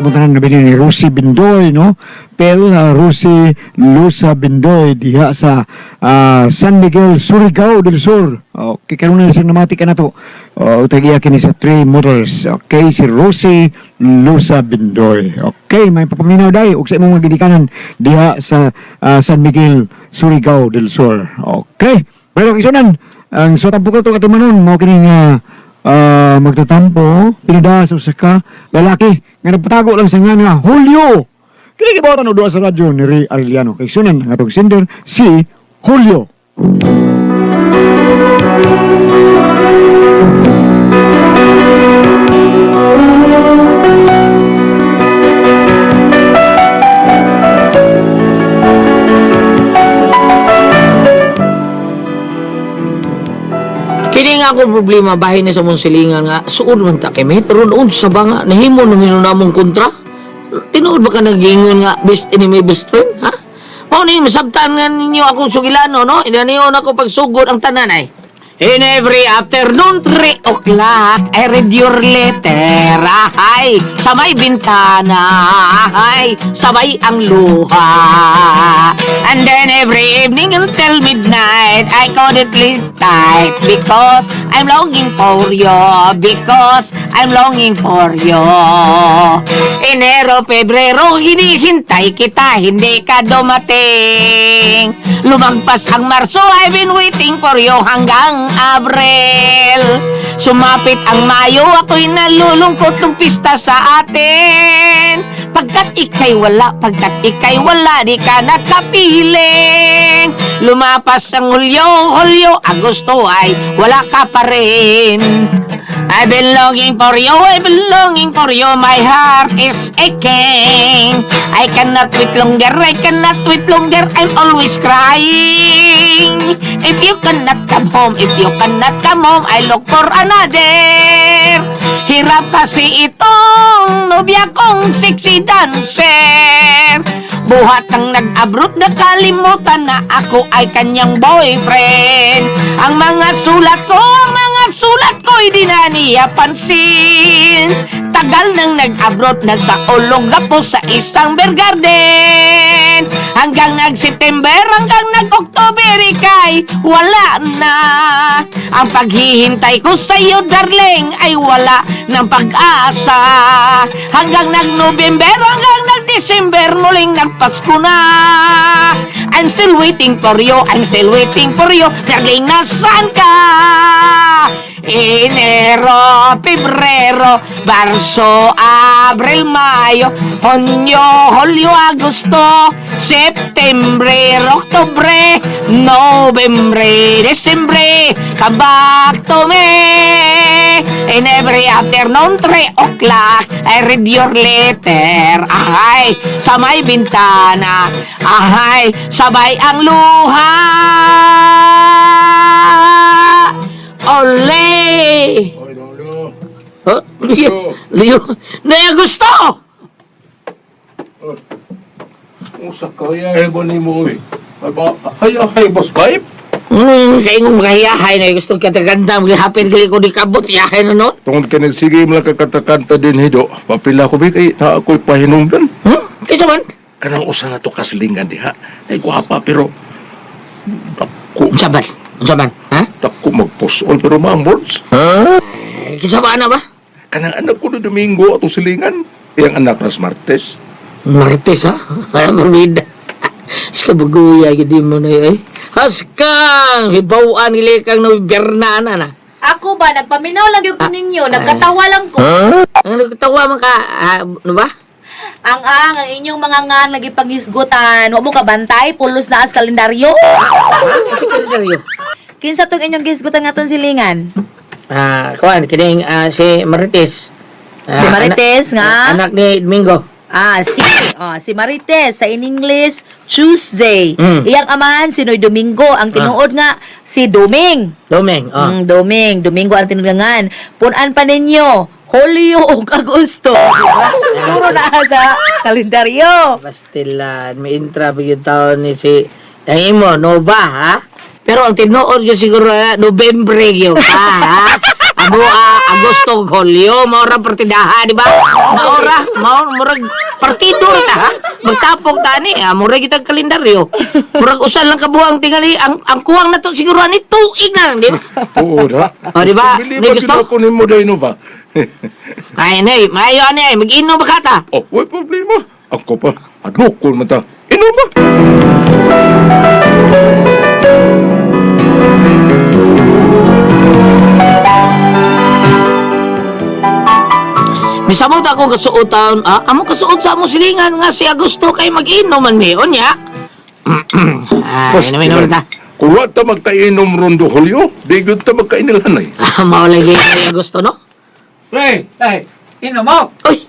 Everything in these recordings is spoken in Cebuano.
Tanan na ni Rosie Bindoy, no? Pel Rosie Lusa Bindoy diha sa San Miguel, Surigao del Sur. Okay, karon na siyang namati ka na to. Oh, tag-iya kini sa Three Motors. Okay, si Rosie Lusa Bindoy. Okay, may papaminaw day ug sa imong mga gidikanan diha sa San Miguel, Surigao del Sur. Okay. Pero kisunan, ang suwat ang pukol to katimanon mao kining magtatampo pinada sa usa ka lalaki nga nagpatago lang sa nga Julio. Kini gibuhatan og duha sa radyo ni Ray Arellano. Kay sunan ang atong sender si Julio. Kini nga akong problema bahin ni sa mong silingan nga suod man ta kay may pero noon sa ba nga nahimo na mino namong kontra. Tinuod ba ka nagingon nga best enemy best friend, ha? Mao ni masabtan nga ninyo akong sugilano, no? Inaniyon ako pagsugod ang tanan ay. In every afternoon, 3 o'clock, I read your letter. Ay, sa may bintana, ay, sabay ang luha. And then every evening until midnight, I couldn't sleep tight because I'm longing for you, because I'm longing for you. Enero, Pebrero, hinihintay kita, hindi ka dumating. Lumagpas ang Marso, I've been waiting for you hanggang Abril. Sumapit ang Mayo, ako'y nalulungkot ng pista sa atin. Pagkat ika'y wala, di ka nakapiling. Lumapas ang Hulyo, Hulyo, Agosto ay wala ka pa rin. I've been longing for you, I've been longing for you, my heart is aching. I cannot wait longer, I cannot wait longer, I'm always crying. If you cannot come home, if you cannot come home, I look for another. Hirap kasi itong nobya kong sexy dancer. Buhat ang nag-abroad, nakalimutan na ako ay kanyang boyfriend. Ang mga sulat ko, ang mga sulat ko, hindi na niya pansin. Tagal nang nag-abroad, nasa Olongapo sa isang beer garden. Hanggang nag-September, hanggang nag-October, ika'y wala na. Ang paghihintay ko sa iyo, darling, ay wala ng pag-asa. Hanggang nag-November, hanggang nag-December, muling nagpasko na. I'm still waiting for you, I'm still waiting for you, darling, nasaan ka? Enero, Pebrero, Marso, Abril, Mayo, Hunyo, Hulyo, Agosto, September, Oktubre, November, December, come back to me. In every afternoon, 3 o'clock, I read your letter. Ahay, sa may bintana. Ahay, sabay ang luha. Ole! Oy, Lolo. Huh? Liyo, liyo. Naya gusto! Usa ka ya ba nimo oy. Ay ba ay ay boss pipe. Kaya ngong makahiyahay na gusto kataganda, maghapin gali ko di kabot, iyahay na nun. Tungod kay nagsige mo lang kakatakanta din hido. Papila ko bi kay na ako'y pahinungdan. Hmm? Kaysa man? Kanang usa na to kasilingan diha. Ay gwapa pero dako Unsa man? Unsa man? Ha? dako magpusol pero maambods. Eh, Kinsa ba na ba? Kanang anak ko no Domingo atong silingan. Iyang anak na Martes. Martes, ha? Ay, marbida. Sa kabaguya, gidi mo na yun, eh. Haskang! Hibawaan, hili kang nabibirna na na. Ako ba, nagpaminaw lang yung ninyo, nagkatawa lang ko. Ang nagtawa man ka, ano ba? Ang inyong mga ngan lagi panghisgutan. Wa mo kabantay, pulos na as kalendaryo. Ha? Kasi kalendaryo. Kinsa tong inyong gisgutan nga tong silingan? Kuan, kining si Marites. Si Marites, anak, nga? Anak ni Domingo. Si Marites sa in English Tuesday. Iyang amahan si Noy Domingo, ang tinuod nga si Doming. Doming, oh. Doming, Domingo ang tinuod. Punan pa ninyo, Hulyo ug Agosto. Diba? Puro na sa kalendaryo. Bastilan, may intra pa yung taon ni si ang imo, Nova, ha? Pero ang tinuod ko siguro, Nobyembre yun, ha? Ha? Abo, Agosto og Hulyo, maura partidaha, di ba? Maura, mao murag partido ta ha. Magtapok ta ni, ah, murag kitang kalendaryo. Murag usa lang ka buwang tingali ang kuwang na to siguro ani tuig na lang, di ba? Oo, da. Oh, di ba? Bili May ba gusto? gid ako nimo day no ba? Ay, nay, maayo ani ay mag-inom ba ka ta? Oh, way problema. Ako pa, adlokon man ta. Inom ba? Misamot ako kasuotan, ah, amo kasuot sa among silingan nga si Agosto kay mag-inom man mi, unya. Ah, inom inom ta. Kung wa ta magkainom ron do Julio, di gyud ta magkainilhanay. Ah, mao lagi kay Agosto no? Pre, ay, inom mo. Uy.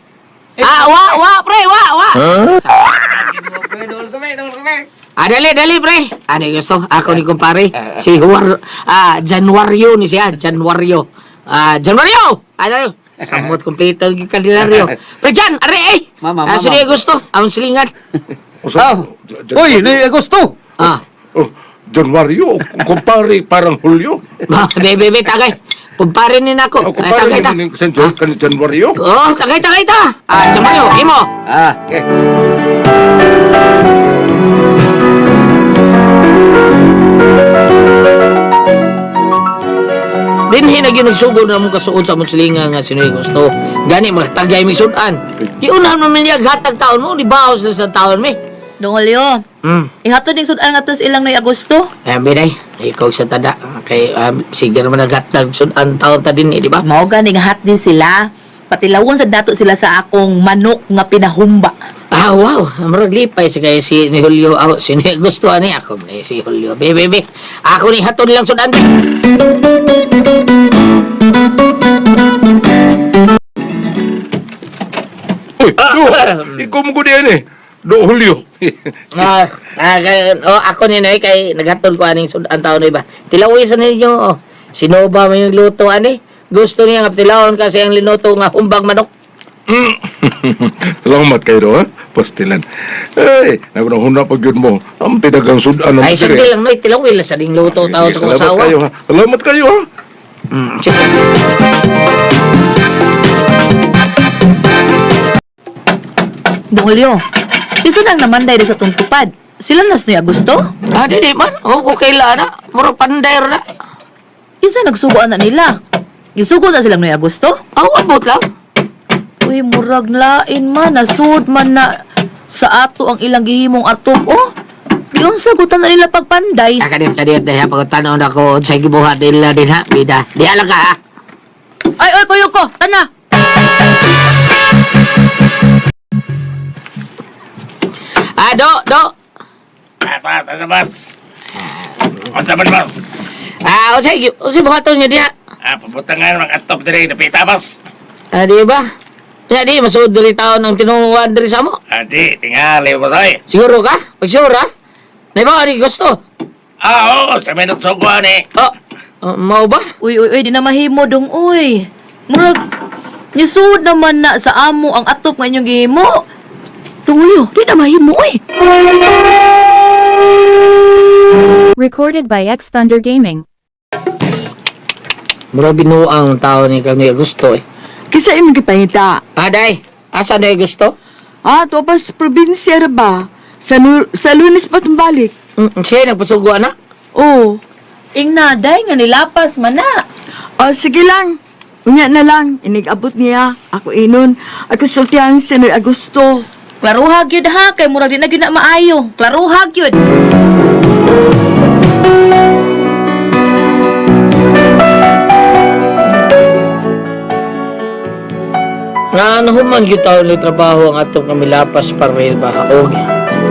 Ah, wa wa pre, wa wa. Pre, dol kami, dol kami. Ah, dali, dali, pre. Ano yung gusto? Ako ni kumpare. Si Juar, ah, Januario ni siya. Januario. Ah, Januario! Ah, dali. Samot kompleto yung kalendaryo. Pre, Jan, are eh! Mama, Ah, mama. sino yung gusto? Among silingan. Usa- Oh. Uy, ni Agosto. Ah. Oh, Januario, kumpare parang Julio. Be, be, be, tagay. Kumpare ni nako. Oh, Ay, kumpare tagay ta. ni San John kan Januario. Oh, tagay, tagay ta. Ah, Januario, imo. Ah, okay. Dinhi na gyud nagsugod na mong kasuod sa among silingan nga sino yung gusto. Gani, magtagay mig sudan. Di unahan mo niya gatag taon mo, di baos na sa taon mi. Dong Julio, ihatod ning sudan nga to sa ilang Noy Agosto. Ay, binay, ikaw sa tada. Kay, sige naman nagatag sudan taon ta din eh, di ba? Mao gani nga hat din sila. Patilawon sa dato sila sa akong manok nga pinahumba. Ah, wow. Murag lipay si kay si ni Julio. Ah, si ni gusto ani ako ni si Julio. Be, be, be. Ako ni hatod lang sudan. Uy, do, ikaw mo ko diyan eh. Do Julio. Ah, ah, oh, ako ni Noy kay naghatod ko aning sudan taon na iba. Tilawi sa ninyo. Oh. Sino ba man yung luto ani? Gusto niya nga tilawon kasi ang linuto nga humbang manok. Salamat kayo do, ha? Pastilan. Ay, nagunahuna pag yun mo. Ang pinagang sudan ng Ay, sagdi lang Noy, tilawi lang sa ding luto taon sa kong Salamat asawa. kayo, ha? Salamat kayo, ha? Sige. Dong Julio, isa nang namanday sa tungtupad. Sila nas Noy Agosto? Ah, di di man. Oh, ko kaila na. Mura panday ra na. Kinsa nagsugo na nila? Gisugo na silang Noy Agosto? Aw, abot lang. Uy, murag lain man, nasud man na sa ato ang ilang gihimong atop, oh. Giunsa gutan na nila pagpanday. Ah, kadiyot, kadiyot. Dahil pagkatanaw na ko sa gibuhat nila din ha. Bida. Di alam ka ha. Ay, oy, kuyo ko, tana. Ah, do, do. Bas, bas, bas. Unsa man, boss? Ah, unsay unsay buhaton niyo diha? Ah, pabutangan mga atop diri napita, boss. Ah, di ba? Ya di masuod diri taon ang tinuan diri sa mo. Ah, di, tingali, boss, oy. Siguro ka? Pag sure ha? Naiba ka di gusto? Ah, oo, sa minut sugwa ni. Oh, oh, mao ba? Uy, uy, uy, di na mahimo dong, uy. Murag, nisud naman na sa amo ang atop nga inyong gihimo. Dunguyo, di na mahimo, uy. Recorded by X Thunder Gaming. Mura binuang tao ni kami gusto eh. Kisa imong gipangita. Ah, day. Asa day gusto? Ah, tuwa pa sa probinsya ra ba? Sa, sa Lunes pa tumbalik. Siya nagpasugo na. Oo. Ingna, day nga nilapas man na. Oh, sige lang. Unya na lang. Inigabot niya. Ako inon. Ako sultihan si Noy Agosto. Klaruha gyud ha, kay murag di na gyud na maayo. Klaruha gyud. Nga nahuman gyud taon ni trabaho ang atong kamilapas parel ba og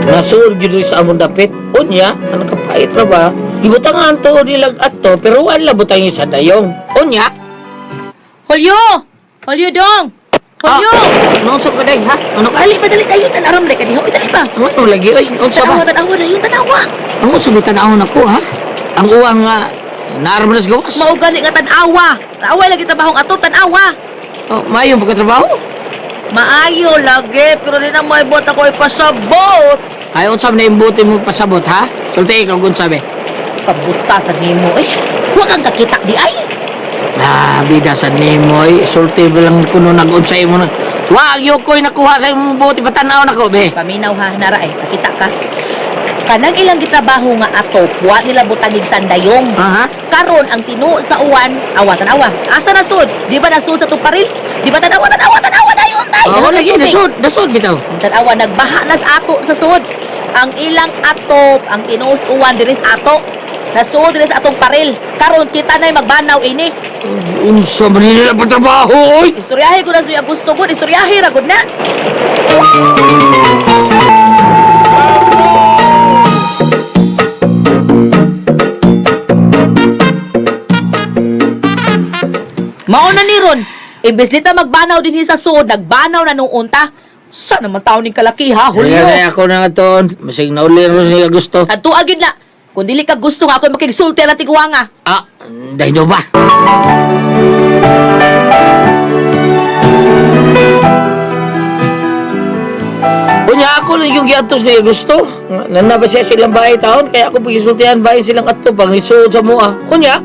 nasuod gyud diri sa among dapit. Unya, ang nakapait ra ba? Gibutangan to nilag ato pero wala butang sa dayong. Unya, Hulyo! Hulyo dong! Hulyo! Ah, unsa ka day ha? Ano ka? Dali ba, dali kayo, tanaram dali ka diha. Uy, dali ba? Ano lagi oy? Unsa ba? Tanawa, tanawa na yun, tanawa. Ang unsa ba tan-awon ako ha? Ang uwang nga naarman sa gawas. Mao gani nga tanawa. Tanawa lagi trabahong ato, tanawa. Oh, maayo pagkatrabaho. Maayo lagi, pero di na may bot ako ipasabot. Ay unsa man imbuti mo pasabot ha? Sulti ikaw kung sabi. Kabutasan nimo eh. Wa kang kakita di ay. Ah, bida sa nimo eh. Sulti ba lang kuno nag-unsay mo na. Wag yo ko'y nakuha sa imong buti patanaw nako be. Paminaw ha, nara eh, pakita ka. Kanang ilang gitrabaho nga atop, wa nila butangig sandayong. Aha. Karon ang tinuo sa uwan, awa tanawa. Asa nasud? Di ba nasud sa tuparil? Di ba tanawa tanawa tanawa dayon tay. Oh, Dalaw lagi tubig. nasod, nasod bitaw. Ang Tanawa nagbaha na sa ato sa sud. Ang ilang atop, ang tinuo sa uwan diri sa ato. Nasud diri sa atong paril. Karon kita na'y magbanaw ini. Unsa man nila patrabaho oy? Istoryahe ko na sa gusto ko, istoryahe ra gud na. Mao na ni Ron, imbes nita magbanaw din sa suod, nagbanaw na noon ta. Sa naman taon ning kalaki ha, Julio. Kaya ako na nga toon, masig nauli ron niya gusto. Kadtua gyud na. Kung dili ka gusto nga ako makigsulti na tiguanga. Ah, dahil ba? Unya ako lang yung giatos niya gusto. Nana ba siya silang bahay taon? Kaya ako pagisultihan bahay silang ato pag nisuod sa mua. Unya,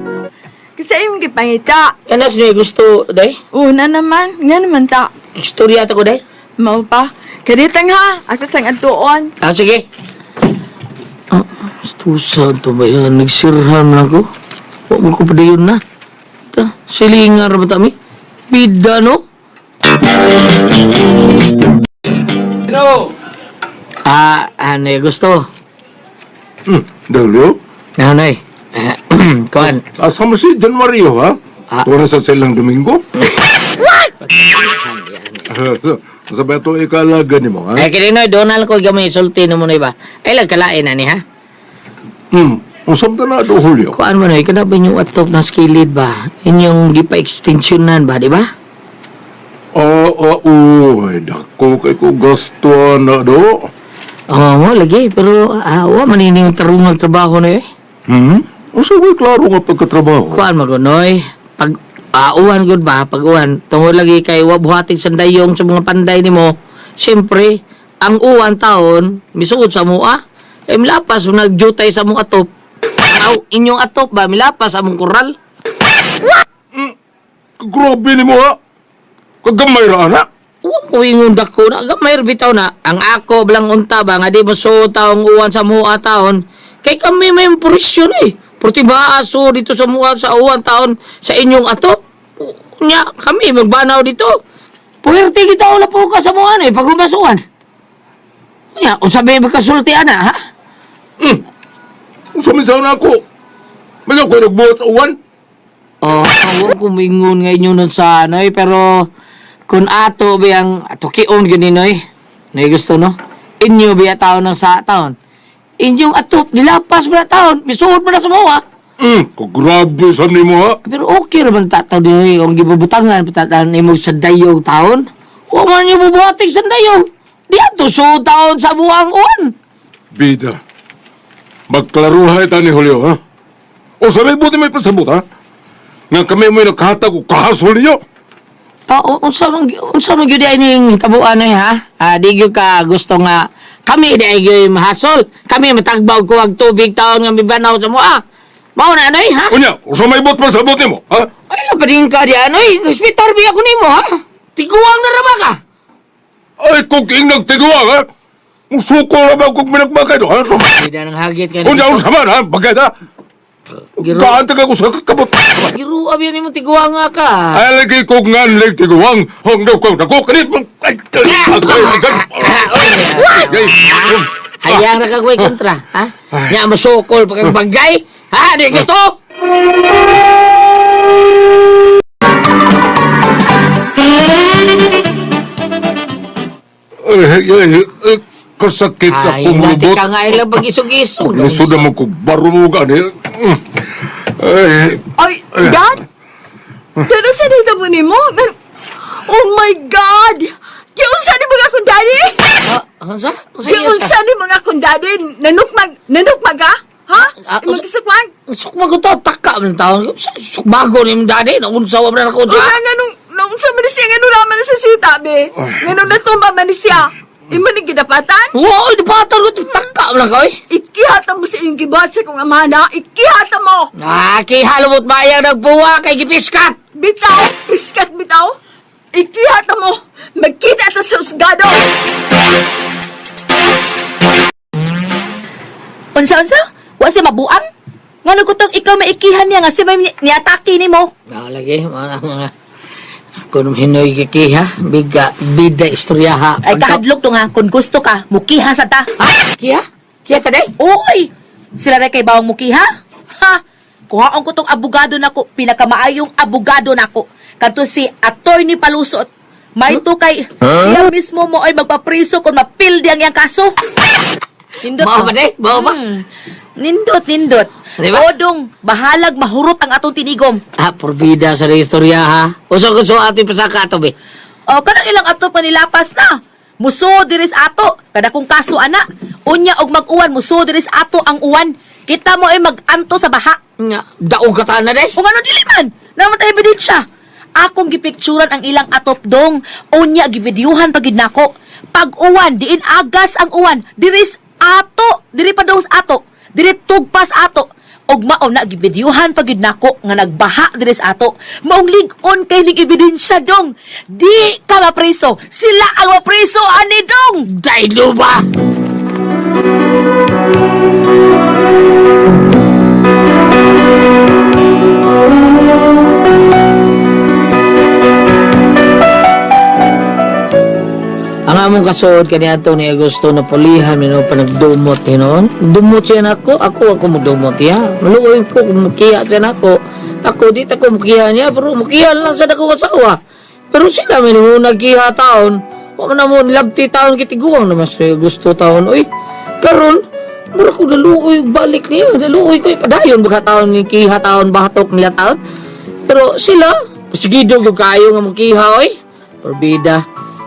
Kasi imong gipangita. kanas niya gusto, day. Una naman, nga naman ta. Istorya ta ko, day. Mao pa. Kaditang ha, ako sang adtuon. Ah, sige. Ah, stusa to ba yan? Nagsirhan na ko. Huwag mo ko padayon na. Ta, silingar ba tami? Bida, no? Hello. Ah, ano yung gusto? Dahil Ano eh? Ah, Kuan. Asa mo si John Mario, ha? Ah. Tuwa na sa silang Domingo? Sa ba ito ikalaga ni mo, ha? Eh, kininoy, Donald ko gamay sulti na mo na iba. Ay, lang kalain na ni, ha? Usap na na do, Julio. Kuan mo na, ikaw na ba yung atop na skilid ba? Inyong gipa-extensionan ba, di ba? Oo, oo, ay, dako kay ko gasto na do. Oo mo, lagi. Pero, wa man ining tarong trabaho na eh. Hmm? Usa ko'y klaro nga pagkatrabaho. Kuan magunoy. Pag uwan gud ba, pag uwan, tungod lagi kay wa buhatig sandayong sa mga panday nimo. Siyempre, ang uwan taon misuod sa mua. Eh milapas nagjutay sa mong atop. Aw, inyong atop ba milapas sa among koral? Grabe ni mo, ha? Kagamay ra, na. Wa ko ingon dako na gamay ra bitaw na. Ang ako blang unta ba nga di mo suod taong uwan sa mua taon. Kay kami may purisyon eh. Purti ba aso dito sa mua sa uwan taon sa inyong atop? Nya kami magbanaw dito. Puwerte kita wala po ka sa mua eh pag humasuan. Nya unsa ba makasulti ana ha? Usa man sana ako. May ako nagbuhat sa uwan. Oh, wa ko mingon nga inyo nun sa ano eh, pero kung ato biyang ato kion gani noy. Nay gusto no? Inyo biya taon ng sa taon. Inyong atop nilapas mo na taon, misuod mo na sa mga. Kagrabe sa ni mo, ha? Pero okay ra man tataw din kung gibubutangan patatan nimo sa dayong taon. Wa man niyo bubuhatig sa dayong. Di ato suod taon sa buwang uwan. Bida. Magklaruhay ta ni Julio, ha? O sabi, buti may pasabot, ha? Nga kami may nakahatag o kahasol niyo. Oo, unsa man gyud ay ning hitabuan ay ha? Ah, di gyud ka gusto nga kami di ay gyud mahasol. Kami matagbaw ko ang tubig taon nga mibanaw sa mua. Mao na anoy ha? Unya, usa may bot pasabot nimo, ha? Ay labarin ka di anoy, hospital biya ko nimo ha? Tiguang na ra ba ka? Ay, kung ing nagtiguang, ha? Musuko ra ba kung minagmagay do, ha? Di na nang hagit ka Unya, usa man, ha? Bagay ha? Giro. Kaanta ka ko sa kabot. Giruab yan nimo tiguang nga ka. Ay, lagi kong nga nagtiguang. Hanggang kong dako, kanit mo. Ay, ay, ay, ay, ay, ay, ay. Hayang ra ka koy kontra, ha? Nya masukol pa kang bagay. Ha, di gusto? Ay, ay, ay, ay, kasakit sa Ay, dati kumulubot. ka nga ilang pag-isog-isog. Lisod naman ko, baro mo gani. Ay, Ay, Dad! Pero sa dito po nimo? Oh my God! Giunsa ni mga akong daddy? Ah, unsa? Unsa Giunsa ni mga akong daddy? Nanukmag, nanukmag ha? Ha? Ah, Magsukmag? Sukma ko to, taka man taon. Sukmago ni imong daddy, naunsa wa man ako Unsa unsa. nga nung, nung sa man siya, nga nung raman sa siyuta, be. Nga nung natumba man siya. Imo ni gidapatan? Wow, dipatan ko taka man ka oy. Ikihata mo sa iyong gibuhat sa kong amana. Ikihata mo! Ah, kihalumot bayang nagbuwa kay gipiskat. Bitaw! Piskat bitaw! Ikihata mo! Magkita ta sa usgado! Unsa-unsa? Wa siya mabuang? Nga nagkutong ikaw maikihan niya nga siya may niatake nimo. Ah, lagi mga nga. Ako nung hinoy kikiha, biga bida istorya ha. Ay kahadlok to nga, kung gusto ka, mukiha sa ta. Ha? Kiha? Kiha ta day? Uy! Sila rin kay bawang mukiha? Ha? Kuhaon ko tong abogado nako, pinakamaayong abogado nako. Kadto si Attorney Palusot. May to kay siya mismo mo ay magpapriso kung mapildi ang iyang kaso. Nindot. Mao ba day? Mao ba? Nindot, nindot. Di ba? Odong, bahalag mahurot ang atong tinigom. Ah, porbida sa istorya ha. Usa ko sa ating pasaka ato be. O, kanang ilang ato panilapas na. Muso diris ato, kada kong kaso ana. Unya og mag-uwan, muso diris ato ang uwan. Kita mo ay mag-anto sa baha. Nga, daog ka ta na day. O ano dili man, namatay ebidensya. Akong gipicturan ang ilang atop dong. Unya givideohan pagid nako. Pag uwan, diin agas ang uwan. Diris ato, diri pa dong sa ato. Diri tugpas ato. Og mao na givideohan pagid nako nga nagbaha diri sa ato. Maong lig-on kay ning ebidensya dong. Di ka mapreso. Sila ang mapreso ani dong. Day luba. Ang among kasuod kaniadto ni Agosto na pulihan mino pa nagdumot hinon. Dumot siya nako, ako ako mudumot ya. Maluoy ko kung mukiha siya nako. Ako di ta ko mukiha niya pero mukiha lang sa dako asawa. Pero sila may nanguna kiha taon. Wa man na mo nilabti taon kitiguang naman siya gusto taon. Uy, karon mura ko naluoy balik niya. Naluoy ko padayon baga taon ni kiha taon bahatok nila taon. Pero sila, sige daw yung kayo nga mukiha oy. Porbida.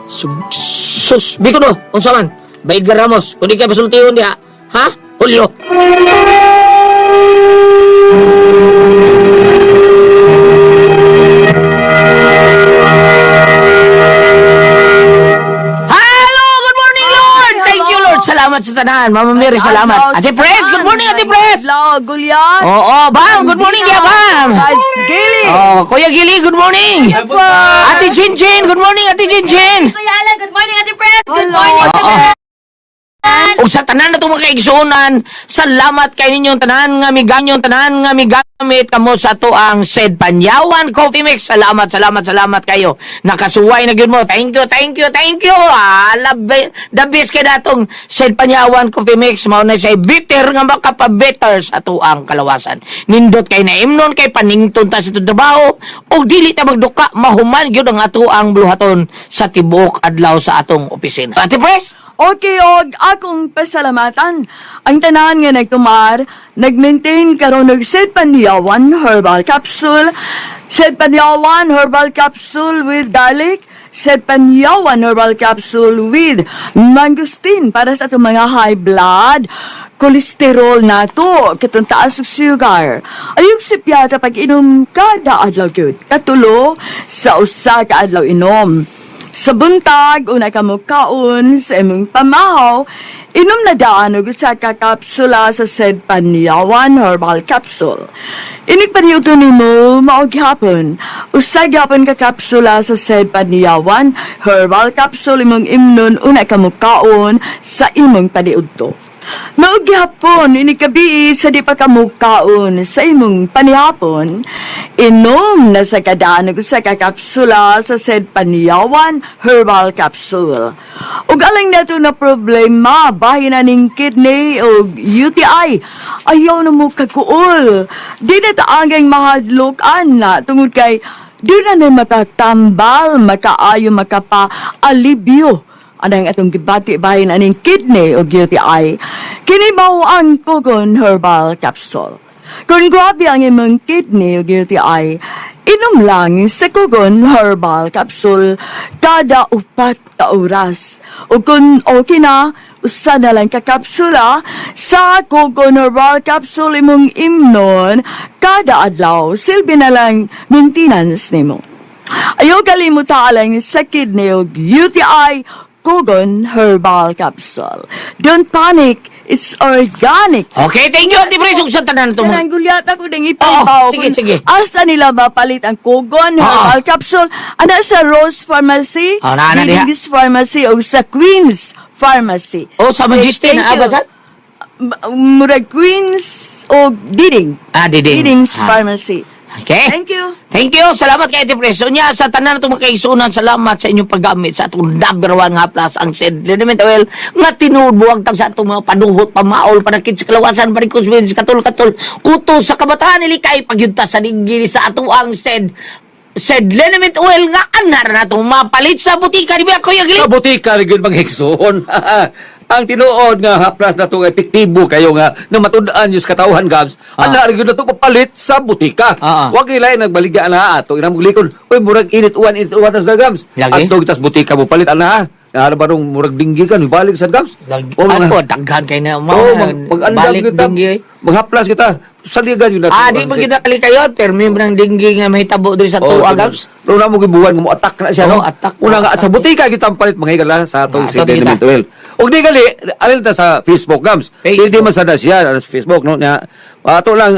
Sus, biko no, unsa man? Ba Edgar Ramos, kung di ka pasultihon diha, ha? Julio. Hello, good morning, Lord! Thank you, Lord. Salamat sa tanan. Mama Mary, salamat. Ate Pres, good morning, Ate Pres! Hello, Gulyan! Oo, Bam, good morning, diya, Bam! God's Gili! Oh, Kuya Gili, good morning! Ate Chin Chin, good morning, Ate Chin Chin! Kuya Alan, good morning, Ate Pres. Good Hello. Oo. Ug sa tanan na itong mga kaigsuonan, salamat kay ninyong tanan nga miganyon tanan nga migamit kamo sa ato ang Sed Panyawan Coffee Mix. Salamat, salamat, salamat kayo. Nakasuway na gyud mo. Thank you, thank you, thank you. Ah, labi, the best kay datong Sed Panyawan Coffee Mix mao na siya bitter nga makapabetter sa ato ang kalawasan. Nindot kay naimnon kay panington ta sa itong trabaho ug dili ta magduka mahuman gyud ang ato ang buluhaton sa tibuok adlaw sa atong opisina. Ate Pres? Okay, og akong pasalamatan. Ang tanan nga nagtumar, nag-maintain karon og Sed Panyawan Herbal Capsule, Sed Panyawan Herbal Capsule with garlic, Sed Panyawan Herbal Capsule with mangosteen para sa atong mga high blood, kolesterol nato, katong taas og sugar. Ayog sipyata pag inom kada adlaw gyud. Katulo sa usa ka adlaw inom. Sa buntag, una ka mukaon sa imong pamahaw, inom na daan og usa ka kapsula sa said Panyawan Herbal Capsule. Inig paniudto nimo mao gihapon. Usa gihapon ka kapsula sa said Panyawan Herbal Capsule imong imnon una ka mukaon sa imong paniudto. Mao gihapon ini gabi sa di pa ka mukaon sa imong panihapon, inom na sa kadaan og usa ka kapsula sa said Panyawan Herbal Capsule. Ug alang nato na problema bahin na ning kidney og UTI. Ayaw na mo kakuol. Di na taangang mahadlok na tungod kay di na na makatambal, makaayo, makapa-alibyo anang atong gibati bahin aning kidney o UTI. Kini mao ang Kugon Herbal Capsule. Kung grabe ang imong kidney o UTI, inom lang sa Kugon Herbal Capsule kada 4 ka oras. O kung okay na, usa na lang ka kapsula sa Kugon Herbal Capsule imong imnon kada adlaw. Silbi na lang maintenance nimo. Ayaw kalimutan lang sa kidney o UTI. Kogon Herbal Capsule. Don't panic, it's organic. Okay, thank you, Ate Pres. Ug sa tanan itong Kanang gulyat ako ding ipapaw. Oo, sige, sige. Asa nila mapalit ang Kogon Herbal Capsule? Ana sa Rose Pharmacy, Oh, naa na diha. Didingis Pharmacy, o sa Queens Pharmacy. Oh, sa Majesty Thank na you. abasat? Murag Queens o Diding. Ah, Diding. Diding's Ah. Pharmacy. Okay. Thank you. Thank you. Salamat kay Ate Pres. Unya, sa tanan natong mga kaigsuonan, salamat sa inyong paggamit sa atong number one nga plus ang St. Liniment Oil nga tinuod buwag tag sa atong mga panuhot, pamaol, panakit sa kalawasan, parikos, katol-katol, kuto sa kabataan, ilikay, pagyunta sa dinggiri sa atong ang St. Liniment Oil nga anar na itong mapalit sa butika. Di ba, Kuya Gili? Sa butika rin yun mga higsoon. Ang tinuod nga haplas na to epektibo kayo nga na matud-an yung katawhan gabs. Ana rin yun na to papalit sa butika. Wag ilay nagbaligya na ato inang likod. Uy, murag init uwan sa gabs. Lagi? Adto kitas butika mo palit ana ha. Naara ba nung murag dinggi ka balik sa gabs? Lagi. O, Ano, daghan kay na. Oo, mag-andam balik kita. dinggi. Maghaplas kita. Saligan yun na to. Ah, di ba ginakali kayo? Pero may ng dinggi nga mahitabo diri sa tuwa, Gabs. Pero na mo gibuwan mo attack na siya, Oo, no? attack. Una nga Attack. sa butika kita ang palit mga higala sa atong Ah, si ato kita. Dynamite Oil. Og di gali alin ta sa Facebook gams. Facebook. Di man sada siya sa Facebook, no, nya. Ato lang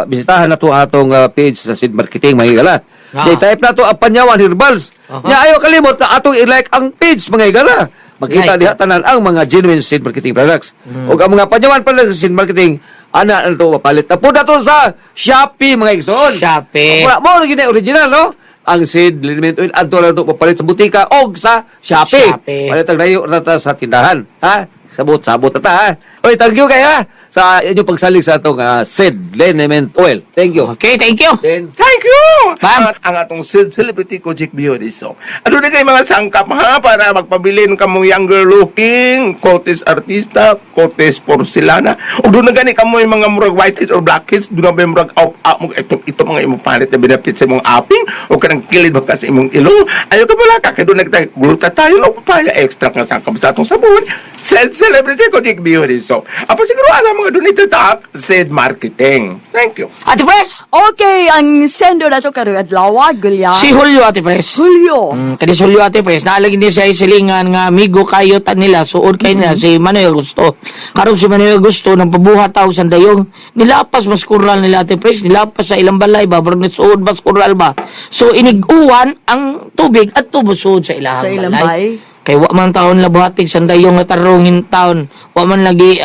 bisitahan na to atong page sa Seed Marketing, mga higala. Di type na to ang Panyawan Herbals. Nya ayo kalimot na atong i-like ang page, mga higala. Makita Like. diha tanan ang mga genuine seed marketing products. Ug ang mga Panyawan products sa seed marketing ana na to mapalit na po na to sa Shopee, mga igsoon. Shopee. Wala mo lagi na original, no? Ang seed liniment oil adto lang to papalit sa butika og sa Shopee. Shopee. Palit ang layo na ta sa tindahan, ha? Sabot sabot na ta, ha? Oy, thank you kay ha sa inyong pagsalig sa atong seed liniment oil. Thank you. Okay, thank you. Then Thank you! Ma'am. Ang atong celebrity ko, Jake Biodiso. Ano na kayo mga sangkap ha para magpabilin ka mong younger looking, Cortez artista, Cortez porcelana. O doon na gani ka mo yung mga murag whiteheads or blackheads, doon na ba yung murag out, out, mo, ito mga imong palit na binapit sa imong aping, o kanang kilid ba ka sa imong ilong. Ayaw ka pala ka, kaya doon nagtay, glutathione o papaya extra nga sangkap sa atong sabon. Said celebrity ko, Jake Biodiso. Apo siguro alam mga doon ito tak, said marketing. Thank you. Ate Pres! Okay, ang sendo na to karong adlaw, Gulya. Si Julio, Ate Pres. Julio. Kani si Julio, Ate Pres, naalagi niya siya silingan nga amigo kayo ta nila, suod kayo nila, si Manuel Gusto. Karon si Manuel Gusto, nang pabuhat tawag sa dayong, nilapas mas kural nila, Ate Pres, nilapas sa ilang balay ba, barang suod mas kural ba. So, iniguan ang tubig at tubo suod sa ilahang Sa ilang balay. balay. Kay wa man taon labuhatig sa dayong nga tarongin taon, wa man lagi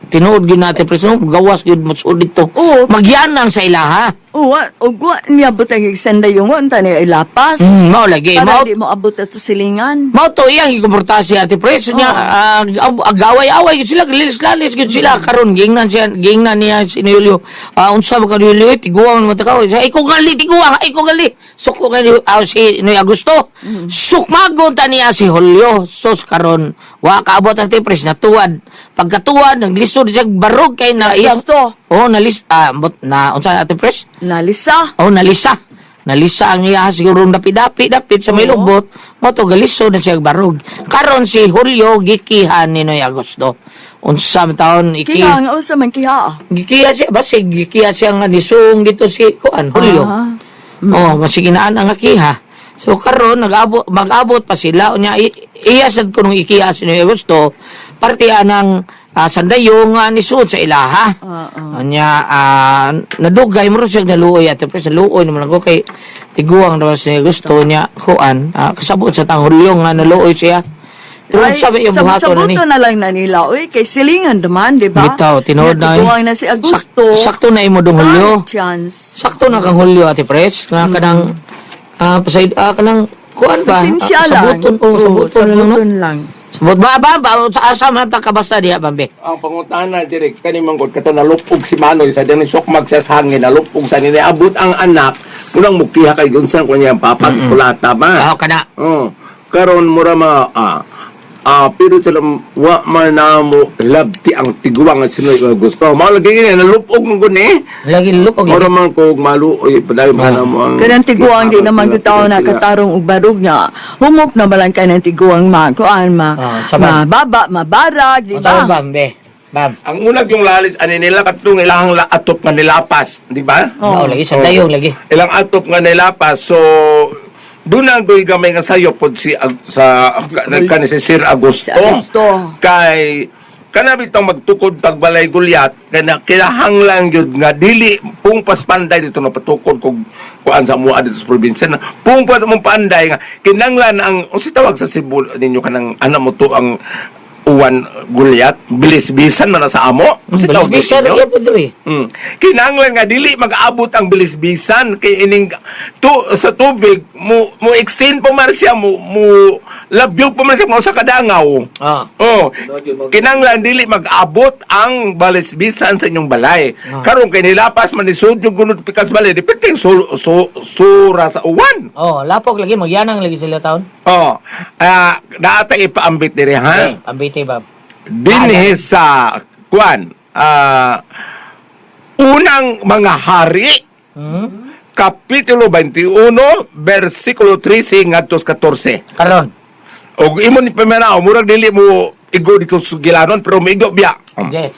tinuod gyud natin Pres, no? Gawas gyud mo suod dito. Oo. Magyanang sa ilaha. Uwa, ugwa niya butang senda yung unta niya ilapas. Mao lagi. Para Mao di mo abot ato silingan. Mao to iyang gikomporta si Ate Pres niya agaway-away gyud sila, lilis-lalis gyud sila karon giingnan siya, giingnan niya si Julio. Unsa ba ka Julio, tiguang naman ta ka. Siya, ikaw gali tiguang, ikaw gali. Suko kay si Noy Agusto. Sukmagon ta niya si Julio. Sos karon wa kaabot ang Ate Pres natuwad. Pagkatuwad naglisod siya barog kay na Si iyang Agusto. Oh, nalis but, na unsa Ate Pres? Nalisa. Oh, nalisa. Nalisa ang iya siguro dapi-dapi dapit sa may lubot. Mo to galiso na siya barog. Karon si Julio gikihan ni Noy Agosto. Unsa man taon iki Kiha nga usa man kiha. gikiha siya basig gikiha siya nga nisung dito si kuan Julio. Ah. Oh, masig inaan ang kiha. So karon nag-abot mag-abot pa sila unya iya sad kunong ikiha si Noy Agosto parte anang sandayong nga nisuod sa ilaha. Oo. Anya nadugay mo rin siya naluoy at pre sa luoy naman ako kay tiguang naman siya gusto niya kuan kasabot sa tanghulyo nga naluoy siya. Pero Ay, sabi yung buhaton na ni. sabot-saboto na lang na nila. Uy, kay silingan duman, di ba? Bitaw, tinuod na. eh. Tiguang na si Agusto. Sakto na imo dong Hulyo. Ay, chance. Sakto na kang Hulyo, Ate Pres. Nga kanang pasay kanang kuan ba? Pasensya lang. Sabuton, oh, Oo, sabuton na lang. No? sabuton lang. Sabot ba ba ba sa asa man ta ka basta diha bambe. Ang pangutana direk kani manggod kato nalupog si Manoy sa dyan sukmag siya sa hangin nalupog sa nini abot ang anak unang mukiha kay unsan ko niya papa kulata ba. Ah, kana. Oh, karon mura ma pero sila wa man namo labti ang tiguang nga sinoy gusto. Mao lagi ni nalupog man gud ni. Lagi lupog. Mura man ko maluoy padayon man mo ang Kanang tiguang di naman Sila. gud na katarong og barog niya. Humup na balang kay ng tiguang ma kuan ma. Ah, sabay. Mababa, mabarag, di Unsa ba? bambe? Bam. Ang unag yung lalis ani nila katong ilang atop nga nilapas, di ba? Oh, lagi sa dayong lagi. Ilang atop nga nilapas. So Doon na ang gamay nga sayo pod si sa kani si Sir Agosto. Si Agosto. Kay kana bitong magtukod tagbalay gulyat kay na kinahanglan gyud nga dili pungpas panday dito na patukod kog kuan sa amoa dito sa probinsya na pungpas mong panday nga kinahanglan ang unsa tawag sa Cebu ninyo kanang ana mo to ang uwan gulyat bilis-bisan man na sa amo. Unsa tawag Bisan ninyo? iya po diri. Kinahanglan nga dili mag-abot ang bilisbisan kay ining tu sa tubig mo mo extend pa man siya mo mo labyog pa man siya mo sa kadangaw. Oh, kinahanglan dili mag-abot ang balisbisan sa inyong balay. Karon kay nilapas man ni sudyo gunod pikas balay, di piting sura sa uwan. Oh, lapok lagi magyanang lagi sila taon. Oh, daata ipaambit diri ha. Okay, pambiti ba. Dinhi sa kuan unang mga hari kapitulo 21 bersikulo 13 ngadto sa 14. Karon. Og imo ni paminaw murag dili mo igo dito sa Gilanon pero migo biya. Okay.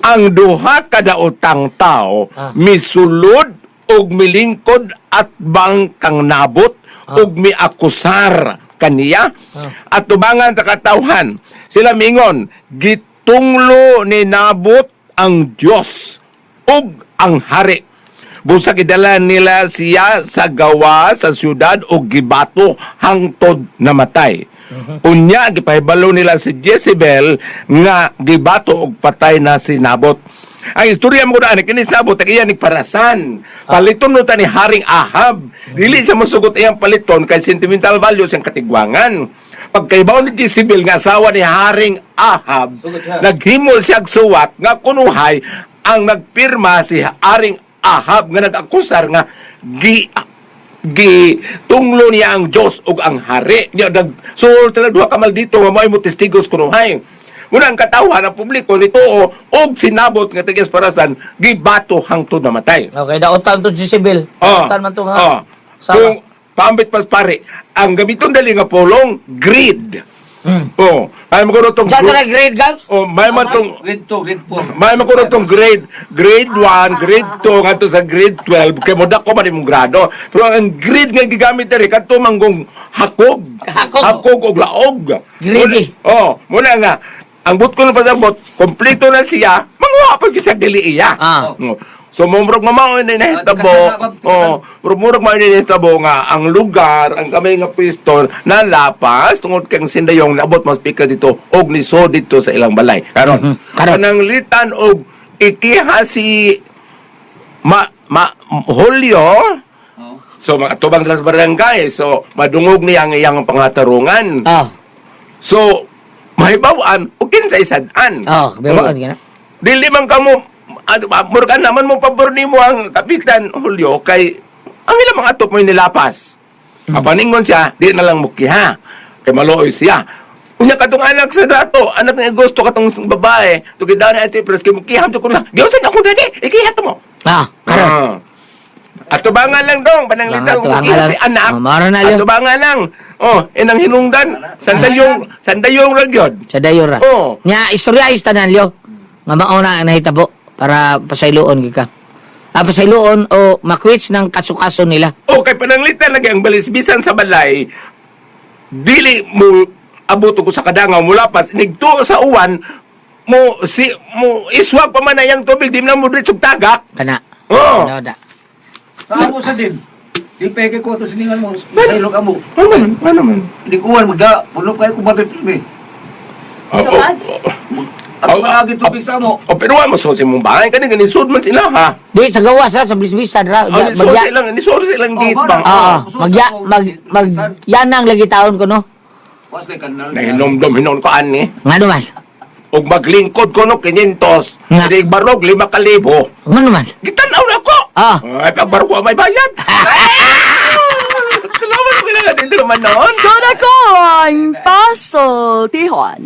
Ang duha kada utang tao misulod og milingkod at bang kang nabot og miakusar kaniya at tubangan sa katawhan. Sila mingon, gitunglo ni Nabot ang Dios ug ang hari. Busa gidala nila siya sa gawa sa siyudad og gibato hangtod namatay. Unya gipahibalo nila si Jezebel nga gibato og patay na si Nabot. Ang istorya mo ani kini si Nabot ang iya ni parasan. Paliton no ta ni Haring Ahab. Dili siya mosugot iyang paliton kay sentimental value siyang katigwangan. Pagkaibaw ni Jezebel nga asawa ni Haring Ahab, naghimol siya og suwat nga kunuhay ang nagpirma si Haring Ahab nga nag-akusar nga gi gi tunglo niya ang Dios ug ang hari. Niya nag suol tala duha ka maldito nga mao'y mo testigos kunuhay. Muna ang katawhan ang publiko nito og sinabot nga tigas parasan gibato hangtod namatay. Okay, dautan to si Sibil. Oh. Dautan man to nga. Oh. Sama. Kung paambit pas pare, ang gamiton dali nga polong greed. Oh, ay mo tong Sa na grade Gabs? Oh, may man tong Grade 2, grade 4. may man kuno tong grade, grade 1, grade 2 ngadto sa grade 12 kay mo dako man imong grado. Pero ang grade nga gigamit diri kadto manggong hakog. Hakog. Hakog og laog. Greedy. Oh, muna nga ang but ko na pasabot, kompleto na siya, manguha pa gyud siya dili iya. Oh. So murag mamao ni nahitabo. Oh, murag mao ni nahitabo nga ang lugar, ang kamay nga pwesto nalapas tungod kang sindayong naabot mas pika dito og niso dito sa ilang balay. Karon, Karon. pananglitan og ikiha si ma, ma Julio. So mga tubang sa barangay, so madungog niya ang iyang pangatarungan. So mahibaw-an o kinsay sad-an. Oh, bawaan ka na. Dili man kamo ano ba, murag naman mo pabor nimo ang Kapitan Julio kay ang ilang mga atop mo nilapas. Apaningon siya, di na lang mukiha. Kay maluoy siya. Unya katong anak sa dato, anak ni Augusto katong babae, tugid daw ni Ate Pres kay mukiha jud ko na. Giunsa na akong dati, ikiha to mo. Karon. Atubangan lang dong, pananglitan Atubangan ko lang. si anak. Oh, mara na yun. Atubangan lang. Oh, inang hinungdan, sandayong, sandayong ra gyud. Sa dayon ra. Oh. Nya istorya is tanan lyo. Nga mao na ang nahitabo para pasayloon gyud ka. Pasayloon o makwits ng kaso-kaso nila. O kay pananglitan lagi ang balisbisan sa balay, dili mo abot ko sa kadangaw mula pas nigtuo sa uwan mo si mo iswag pa man na yang tubig di na mo diretso tagak. Kana. Oh. Ano da. Sa amo sa din. Di peke ko to siningan mo. Sa ilog amo. Ano man? Ano man? Di kuwan magda. Puno kayo kung bakit eh. Oh, oh, At malagi tubig sa amo. Oh, pero wa mo so mong bahay kani gani sud man sila ha. Di sa gawas ha, sa blisbisan ra. Oh, ni Magya, silang ni silang gate Oh, bang. Oo, magya mag mag yanang lagi taon ko no. Wasle kanal. Nahinomdom hinon ko ani. Ngano man? Og maglingkod ko no 500. Nga. Di barog 5,000. Ngano man? Gitanaw na ko. Ay pagbarog wa may bayad. Salamat ko na natin naman noon. Ko na ko ang pasultihan.